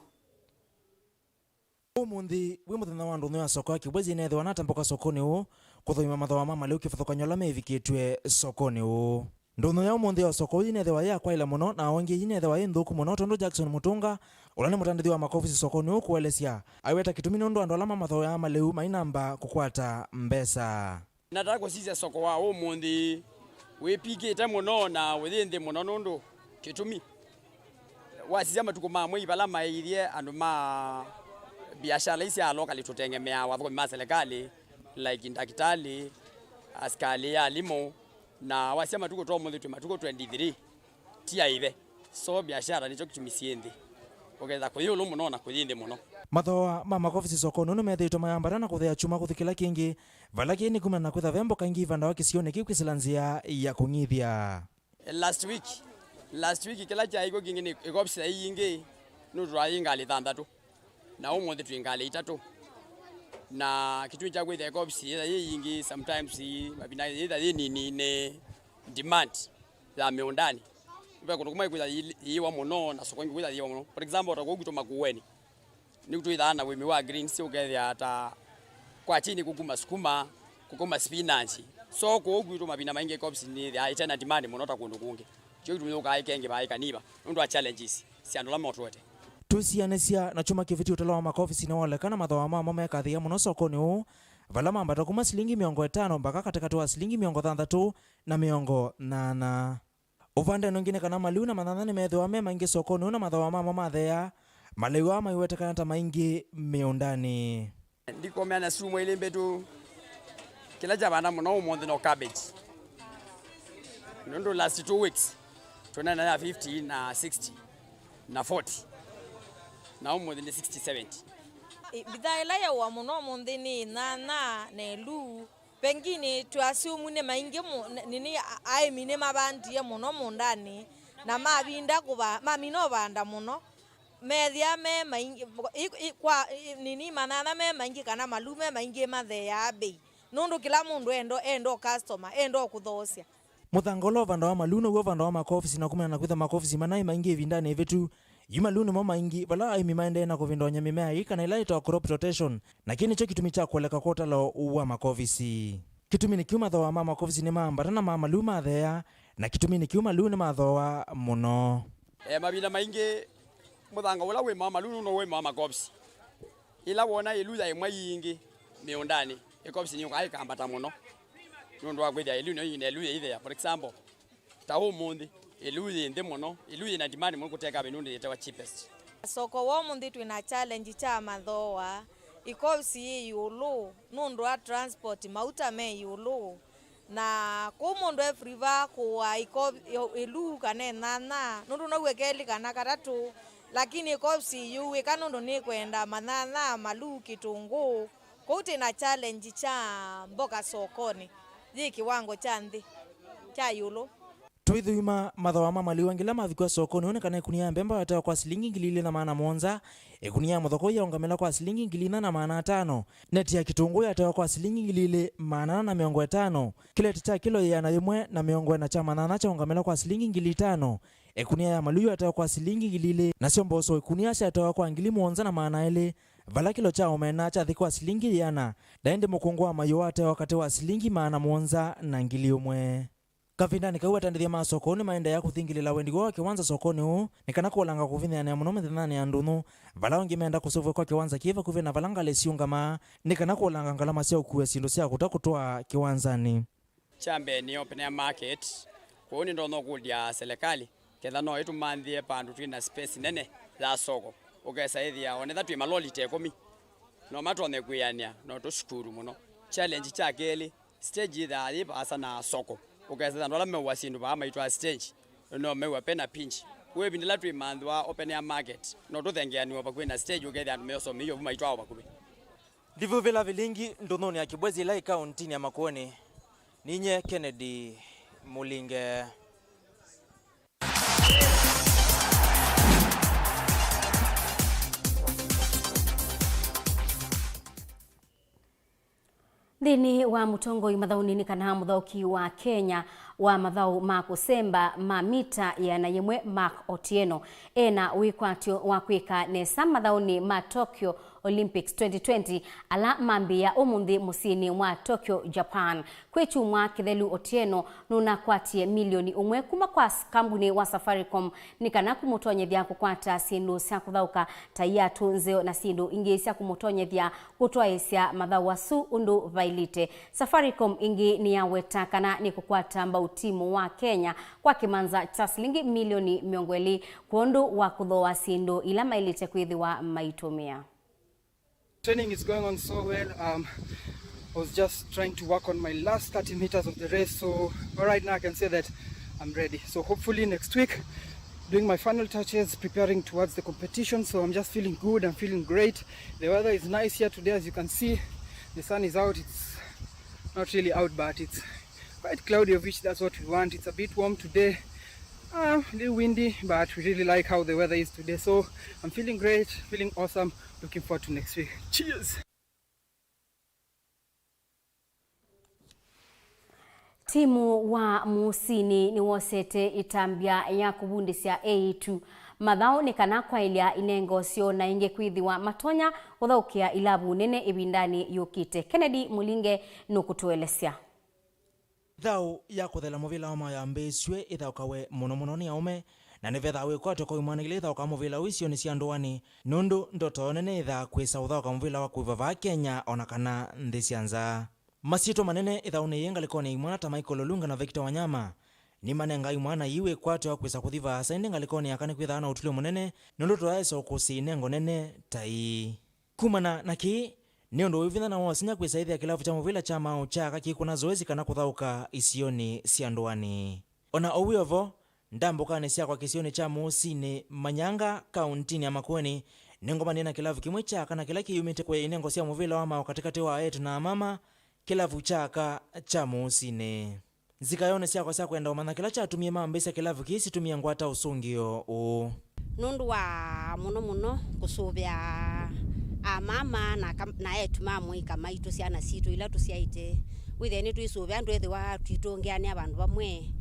Ũmũnthĩ wĩ mũthenya wa ndũnyũ ya soko ya Kibwezi, nĩneethĩwa natambũka sokonĩ ũũ kũthũima mathooa ma malĩu kĩvathũkany'o ala meĩvikĩtw'e sokonĩ ũũ. Ndũnyũ ya ũmũnthĩ ya soko ũyũ nĩneethĩwa yĩ ya kwaĩla mũno, na o ĩngĩ yĩneethĩwa yĩ nthũku mũno, tondũ Jackson Mũtũnga, ũla nĩ mũtandĩthya wa makovisi sokonĩ ũũ kũelesya, aiweta kĩtumi nũndũ andũ ala mamathooaa malĩu mainamba kũkwata mbesa. Nataka kũsisya soko wa ũmũnthĩ wĩpikĩte mũno na ũyĩ nthĩ mũno nũndũ kĩtumi wasisya matukũ ma mwei vala maĩthye andũ ma biashara ii sya locally tũtengemeaa athũkũmi ma serikali, like ndakitali, asikalĩ, alimũ, na wasisya matukũ twa ũmũnthĩ twĩ matukũ twenty-three ti aĩve. So biashara nĩkyo kĩtumi syĩ nthĩ. Ũketha kũyĩ ĩũlũ mũno na kũyĩ nthĩ mũno. Mathooa ma makovisi sokonĩ ũũ nĩmethĩĩtwe mayambata na kũthea kyuma kũthi kĩla kĩngĩ, vala kĩĩ nĩ kumana na kwĩtha ve mboka ingĩ ivandawa kĩsionĩ kĩu kwĩsĩla nzĩa ya kũng'ithya. Last week, last week kĩla kyaĩ kw'o kĩngĩ nĩ ĩkovisi yaĩ yingĩ, nũndũ twaĩ ngalĩ thanthatũ, na ũmũnthĩ twĩ ngalĩ itatũ. Na kĩtumi kya kwĩtha ĩkovisi yĩtha yĩ yingĩ, sometimes mavinda yĩtha yĩ nini nĩ demand ya mĩũndanĩ. Ve kũndũ kũmwe kwĩtha yĩ- yĩiwa mũno, na soko ingĩ kwĩtha yĩiwa mũno. For example, ta kũu kwitũ Makueni, nĩu twĩthaa na ũĩmi wa greens, ũkethĩa ta kwa chini kũkuma sukuma, kũkuma spinach. So kũu kwitũ mavinda maingĩ ĩkovisi nĩyĩthĩaa ĩte na demand mũno ta kũndũ kũngĩ. Kyo kĩtumi yũkaa ĩkengĩvaa ĩkaniva nũndũ wa challenges sya andũ ala motũete. Twĩsianĩsya na kyumwa kĩvĩti, ũtalo wa makovisi nĩwolekana mathooa mamo mekathĩĩa mũno sokonĩ ũũ, vala mambata kuma silingi mĩongo ĩtano mbaka katĩkatĩ wa silingi mĩongo thanthatũ na mĩongo nyanya. Ũvandenĩ ũngĩ nĩ kana malĩu na manyanya nĩmethĩwa me maingĩ sokonĩ ũũ na mathooa mamo matheea, malĩu aa maiwetekana ta maingĩ mĩũndanĩ. Ndikomea na sumu ilĩ mbĩtu, kĩla kyavanda mũno ũmũnthĩ no cabbage. Nũndũ last two weeks tũnena ya fifty na sixty na forty, na ũmũnthĩ nĩ sixty, seventy. Ĩ, mbithaa ĩla yaũa mũno ũmũnthĩ nĩ nyanya na ĩluu. Pengine tũassume nĩ maingĩ mũ- n- nini a- aĩmi nĩmavandie mũno mũũndanĩ, Na mavinda kũva-, mamina ũvanda mũno, methĩa me maingĩ, i, i, kwa, i, nini, manyanya me maingĩ kana maluu me maingĩ matheeaa mbei, nũndũ kĩla mũndũ enda, enda o customer, enda o kũthoosya. Mũthanga ũla ũvandawa maluu now'o ũvandawa makobisi, na kumana na kwĩtha makobisi manaĩ maingĩ ĩvindanĩ ĩvĩtu, yu maluu nĩmo maingĩ, vala aĩmi maendee na kũvindany'a mĩmea ĩĩ kana ĩla yĩtawa crop rotation, na kĩĩ nĩkyo kĩtumi kya kũoleka kwa ũtalo wa makobisi. Kĩtuminĩ kĩu mathooa ma makobisi nĩmaambata na ma maluu matheea, na kĩtuminĩ kĩu maluu nĩmathooa mũno. E, mavinda maingĩ mũthanga ũla wĩmawa maluu nũno wĩmawa makobisi. Ĩla wona ĩluu yaĩmwa yingĩ mĩũndanĩ, ĩkobisi nĩyũkaa ĩkambata mũno nũndũ wa kwĩthĩa ĩluu nĩyo yĩna ĩluu yĩithea. For example, ta ũmũnthĩ, ĩluu yĩ nthĩ mũno, ĩluu yĩna demand mũno kũteka ĩndĩ nũndũ yĩtawa cheapest. Soko wa ũmũnthĩ twĩ na challenge kya mathooa, ĩkobisi yĩ ĩũlũ nũndũ wa transport, mauta me ĩũlũ. Na kũu mũndũ e free va kũa iko-, ĩluu kana ĩnyanya, nũndũ no w'e kelĩ kana katatũ, lakini ĩkobisi yĩũĩka nũndũ nĩkwenda manyanya, maluu, kĩtũngũũ. Kũu twĩ na challenge kya mboka sokonĩ yĩ kĩwango kya nthĩ, kya ĩũlũ. Tũithũima mathooa ma malĩu angĩ ala mavikwa sokonĩ ũũ nĩ kana ĩkunia ya mbemba yatewa kwa silingi ngili ilĩ na maana mũonza, ĩkunia ya mũthoko yaũngamĩla kwa silingi ngili inya na maana atano, neti ya kĩtũngũũ yatewa kwa silingi ngili ilĩ maana ana na mĩongo ĩtano, kĩleti kya kĩlo ĩana yĩmwe na mĩongo ĩna kya manyanya kyaũngamĩla kwa silingi ngili itano, ĩkunia ya maluu yatewa kwa silingi ngili ilĩ, nasyo mboso ĩkunia syatewa kwa ngili mũonza na maana elĩ, vala kĩlo kya omena kyathi kwa silingi ĩana, na ĩndĩ mũkũngũ wa mayũ watewa katĩ wa silingi maana mũonza na ngili ĩmwe. Kavindanĩ kau, atandĩthya ma soko ũũ nĩmaendeea kũthingĩlĩla wendi woo wa kĩwanza sokonĩ ũũ nĩ kana kũolanga kũvinyĩanĩa mũno mĩthenyanĩ ya ndũnyũ, vala angĩ meenda kũseũvw'a kwa kĩwanza kĩ vakuvĩ na vala ngalĩ siũngamaa nĩ kana kũolanga ngalama sya ũkua syĩndũ sya kũta kũtwaa kĩwanzanĩ. Kya mbee nĩ open air market, kwoou nĩndonya ũkũlya selekalĩ ketha no ĩtũmanthĩe vandũ twĩ na space nene ya soko, ũkesa ĩthĩa onetha twĩ maloli ta ĩkũmi no matonye kwĩanĩa no tũsukulu mũno. Challenge kya kelĩ, stage yĩthaa yĩ vaasa na soko, ũkesa andũ ala meũa syĩndũ vaa maitwaa stage no meũa pena pinch. Kwoou ĩvinda ĩla twĩmanthĩwa open air market, no tũthengeanĩw'a vakuvĩ na stage, ũkethĩa andũ meũsomeiwe vu maitwaa o vakuvĩ. Ndivuvĩla vilingi ndũnyũnĩ ya Kibwezi ĩla ĩ kaũntinĩ ya Makueni. Ninye Kennedy Mulinge. Nthĩnĩ wa mũtongoi mathaũnĩ nĩ kana mũthaũki wa Kenya wa mathaũ ma kũsemba ma mita ĩana yĩmwe, Mark Otieno, ena wĩkwatyo wa kwĩka nesa mathaũnĩ ma Tokyo Olympics twenty twenty, ala mambĩĩa ũmũnthĩ mũsyĩnĩ wa Tokyo, Japan. Kwĩ kyumwa kĩthelu, Otieno nũnakwatie milioni ũmwe kuma kwa s-, kambunĩ wa Safaricom nĩ kana kũmũtonyethya kũkwata syĩndũ sya kũthaũka ta iatũ nzeo na syĩndũ ingĩ sya kũmũtonyethya kũtwaĩĩsya mathaũ asu ũndũ vaĩlĩte. Safaricom ĩngĩ nĩyaweta kana nĩkũkwata mbau timu wa Kenya kwa kĩmanza kya silingi milioni mĩongo ĩlĩ kwondũ wa kũthooa syĩndũ ila maĩlĩte kwĩthĩwa maitũmĩa. Training is going on so well. Um, I was just trying to work on my last thirty meters of the race, so right now I can say that I'm ready. So hopefully next week, doing my final touches, preparing towards the competition. So I'm just feeling good, I'm feeling great. The weather is nice here today, as you can see. The sun is out, it's not really out, but it's quite cloudy, of which that's what we want. It's a bit warm today. Uh, a little windy, but we really like how the weather is today. So I'm feeling great, feeling awesome. Looking forward to next week. Cheers. Timu wa Mũsinĩ nĩwosete ĩtambya ya kũvundĩsya eĩtu mathaũ nĩ kana kwaĩlya inengo syoo na ĩngĩ kwĩthĩwa matonya kũthaũkĩa ilavu nene ĩvindanĩ yũkĩte. Kennedy Mũlinge nũkũtũelesya. Ĩthaũ ya kũthela mũvĩla wa mayo yambĩĩsw'e ĩthaũkawe mũno mũno nĩ aũme, na nĩvethaa wĩkwatyo kwa imwana ila ithaũkaa mũvĩla ũũ isionĩ sya ndũanĩ, nũndũ ndoto yoo nene ĩthaa kwĩsa ũthaũka mũvĩla wa kũĩva vaa Kenya o na kana nthĩ sya nza. Masyĩtwa manene ĩthaũnĩ yĩĩ ngalĩkonĩ ya imwana ta Michael Olunga na Victor Wanyama nĩmanengaa imwana ii wĩkwatyo wa kwĩsa kũthi vaasa, ĩndĩ ngalĩkonĩ ya aka nĩkwĩthaa na ũtulyo mũnene, nũndũ tũyaĩsa ũkũsĩ inengo nene ta ii. Kumana na kĩĩ, nĩ ũndũ wĩ vinya na wa ũsinya kwĩsa ĩthĩa kĩlavu kya mũvĩla kya Mau kya aka kĩkũna zoezi kana kũthaũka isionĩ sya ndũanĩ. O na ũu wĩ o vo, ndambũkanĩ syakwa kĩsionĩ kya Mũũsinĩ, Manyanga, kaũntinĩ ya Makueni, nĩngomanie na kĩlavu kĩmwe kya aka na kĩla kĩyumĩte kũya inengo sya mũvĩla wa Mau katĩkatĩ wa eĩtu na amama, kĩlavu kya aka kya Mũũsinĩ. Nzikayonĩ syakwa sya kwenda ũmanya kĩla kyatumie mambĩĩsya kĩlavu kĩĩ situmie ngwata ũsũngĩo ũũ. Nũndũ wa mũno mũno kũsũvĩa amama na kam-, na eĩtu ma mũika maitũ, syana sitũ ila tũsyaĩte, wĩthĩe nĩtwĩsũvĩa andũ ethĩwa twitũngĩanĩa vandũ vamwe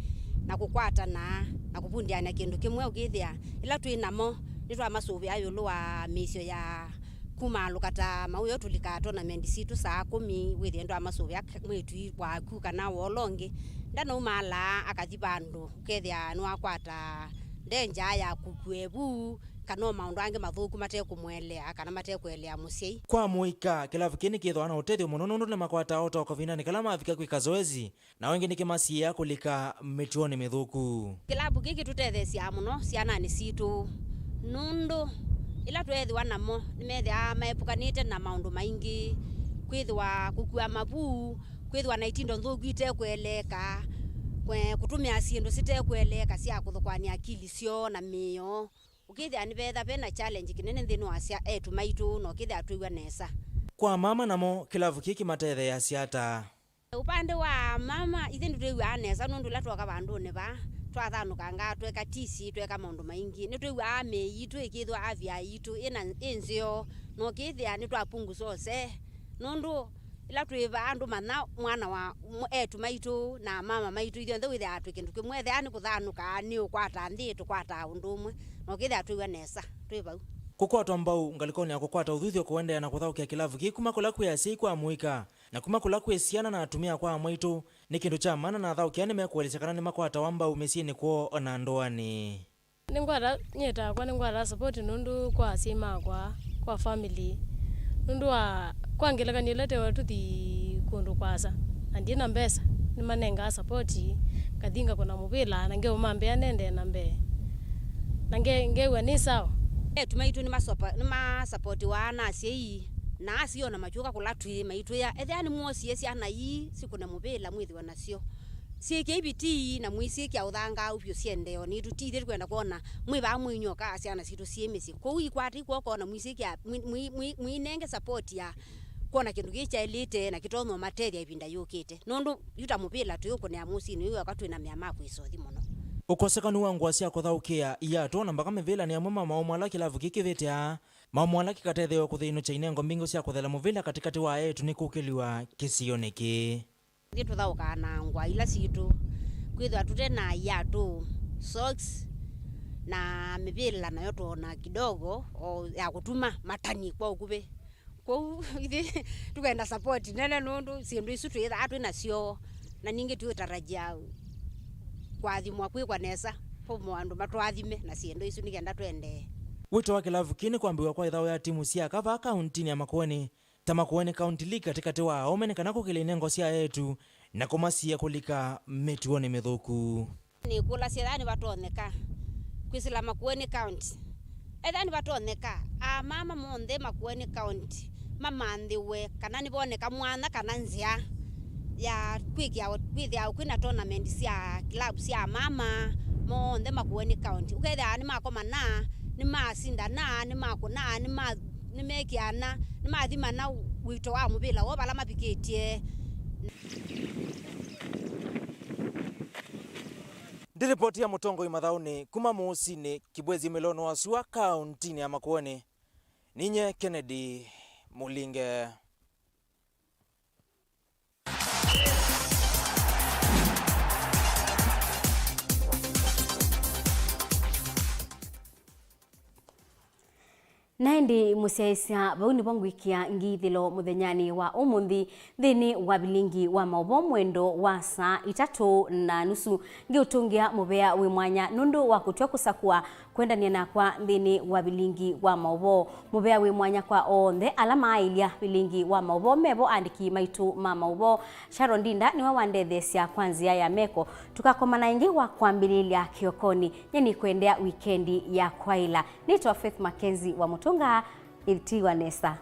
na kũkwatana na kũvundĩanĩa kĩndũ kĩmwe, ũkĩthĩa ĩla twĩ namo nĩtwamasũvĩa ĩũlũ wa mĩisyo ya kumaalũka ta mawĩo tũlikaa tournament sitũ saa kũmi, wĩthĩe ndwamasũvĩa k-, mwĩĩtu waku kana wa ũla ũngĩ ndanaumalaa akathi vandũ, ũkethĩa nĩwakwata ndenja ya kũkua ĩvu, kana o maũndũ angĩ mathũku matekũmũelea kana matekũelea mũsyai. Kwa mũika, kĩlavu kĩĩ nĩkĩthĩawa na ũtethyo mũno nũndũ nĩmakwataa ũtao kavindanĩ kala mavika kwĩka zoezi, na o ĩngĩ nĩkĩmasiĩĩaa kũlika mĩtuonĩ mĩthũku. Kĩlavu kĩĩ kĩtũtetheesyaa mũno syananĩ sitũ, nũndũ ĩla tweethĩwa namo nĩmethĩawa maepũkanĩte na maũndũ maingĩ, kwĩthĩwa kũkua mavu, kwĩthĩwa na itindo nthũku itekũeleeka, kwe-, kũtũmĩa syĩndũ sitekũeleeka sya kũthũkũanĩa akili syoo na mĩĩ yoo. Ũkĩthĩa nĩvetha ve na challenge kĩnene nthĩnĩ wa sya eĩtu maitũ, na ũkĩthĩa twĩw'a nesa. Kwa mama namo, kĩlavu kĩĩ kĩmatetheeasya ata? Ũpande wa mama, ithyĩ nĩtwĩw'aa nesa nũndũ ĩla twoka vandũnĩ vaa, twathanũkangaa, tweka tisi, tweka maũndũ maingĩ, nĩtwĩw'aa mĩĩ yitũ ĩkĩthwa afya yitũ ĩna, ĩ nzeo, na ũkĩthĩa nĩtwapungusa ũsee, nũndũ ĩla twĩ vaa andũ manya mwana wa mw-, eĩtu maitũ na mama maitũ, ithyonthe wĩthĩaa twĩ kĩndũ kĩmwe, ethĩwa nĩ kũthanũka, nĩ ũkwata nthĩ, tũkwataa ũndũ ũmwe, na ũkĩthĩa twĩw'a nesa twĩ vau. Kũkwatwa mbau ngalĩkonĩ ya kũkwata ũthuthyo kũendeea na kũthaũkĩa kĩlavu kĩĩ kuma kũla kwĩ asyai kwa mũika, na kuma kũla kwĩ syana na atumĩa kwa amwaitũ, nĩ kĩndũ kya maana, na athaũkĩa nĩmekũelesya kana nĩmakwatawa mbau mĩsyĩnĩ kwoo o na ndũanĩ. Nĩngwata, nyie takwa nĩngwata support nũndũ kwa asyai makwa, kwa family, nũndũ wa, kwa ngelekany'o ĩla tewa tũthi kũndũ kũasa na ndi na mbesa, nĩmanengaa support, ngathi ngakũna mũvĩla na ngeũmambĩa nende na mbee, na nge-, ngew'a nĩ sawa. Eĩtu maitũ nĩmasopa-, nĩmasapotiwaa na asyai, na asyai ona makyũka kũla twĩ maitwĩa, ethĩwa nĩmwosie syana ii sikũne mũvĩla mwĩthĩwe nasyo. Syĩkĩai vitii na mũisyĩkĩa ũthangaau vyũ syendee o nitũ. Ti ithyĩ tũkwenda kwona mwĩ vaa mũinyokaa syana sitũ syĩ mĩsyĩ. Kwoou ikwatei kw'oko na mũisyĩkĩa, mũi-, mũi-, mũi-, mũinenge support ya kwona kĩndũ kĩĩ kyaĩlĩte na kĩtonya ũmatethya ĩvinda yũkĩte. Nũndũ yu ta mũvĩla tũyũkũnĩa mũsyĩnĩ ũyũ weka twĩ na mea ma kwĩsothi mũno. Ũkosekanu wa ngũa sya kũthaũkĩa, iatũ, na mbaka mĩvĩla nĩ amwe ma maũmũ ala kĩlavu kĩĩ kĩvĩtĩaa, maũmũ ala kĩkatetheew'a kũthĩnũkya inengo mbingĩ sya kũthela mũvĩla katĩkatĩ wa eĩtu nĩkũkĩlw'a kĩsionĩ kĩĩ. Ithyĩ tũthaũkaa na ngũa ila sitũ, kwĩthĩwa tũte na iatũ, socks, na mĩvĩla nayo twona kidogo o ya kũtuma matani kwa ũkuvĩ. Kwoou ithyĩ tũkenda support nene nũndũ syĩndũ isu twĩthaa twĩ nasyo, na ningĩ tũĩtarajia kũathimwa kwĩkwa nesa, po andũ matũathime na syĩndũ isu nĩ kenda tũendee. Wĩto wa kĩlavu kĩĩ nĩ kwambĩĩw'a kwa ĩthaũ ya timu sya aka vaa kauntinĩ ya Makueni, ta Makueni County League katĩkatĩ wa aũme nĩ kana kũkĩlya inengo sya eĩtu na kũmasiĩĩa kũlika mĩtuonĩ mĩthũku. Nĩkũlasya ethĩwa nĩvatonyeka kwĩsĩla Makueni County. Ethĩwa nĩvatonyeka, amama monthe Makueni County mamanthĩwe kana nĩvoneka mwanya kana nzĩa ya kwĩkĩa, kwĩthĩa kwĩna tournament sya club sya amama monthe Makueni County. Ũkethĩa nĩmakomana, nĩmasindana, nĩmakũna, nĩma-, nĩmekĩana, nĩmathimana wĩto wa mũvĩla woo vala mavikĩtye. Ndĩ ripoti ya mũtongoi mathaũnĩ kuma Mũũsinĩ, Kibwezi Mĩlonĩ wa Sua, kauntinĩ ya Makueni, ninye Kennedy Mũlinge. Na ĩndĩ mũsyaĩĩsya, vau nĩvo ngwĩkĩa ngĩithĩlo mũthenyanĩ wa ũmũnthĩ nthĩnĩ wa vilingi wa maũvoo mwendo wa saa itatũ na nusu, ngĩũtũngĩa mũvea wĩ mwanya nũndũ wa kũtw'a kũsakũa kwendany'a nakwa nthĩnĩ wa vilingi wa maũvoo. Mũvea wĩ mwanya kwa onthe ala maaĩlya vilingi wa maũvoo mevo, aandĩki maitũ ma maũvoo. Sharon Ndinda nĩwe wandetheesya kwa nzĩa ya meko. Tũkakomana ĩngĩ wa kwambĩlĩĩlya kĩokonĩ. Nyie nĩkwendea wikendi ya kwaĩla. Nĩtawa Faith Mackenzie wa Mũtũnga. Ĩtiwa nesa.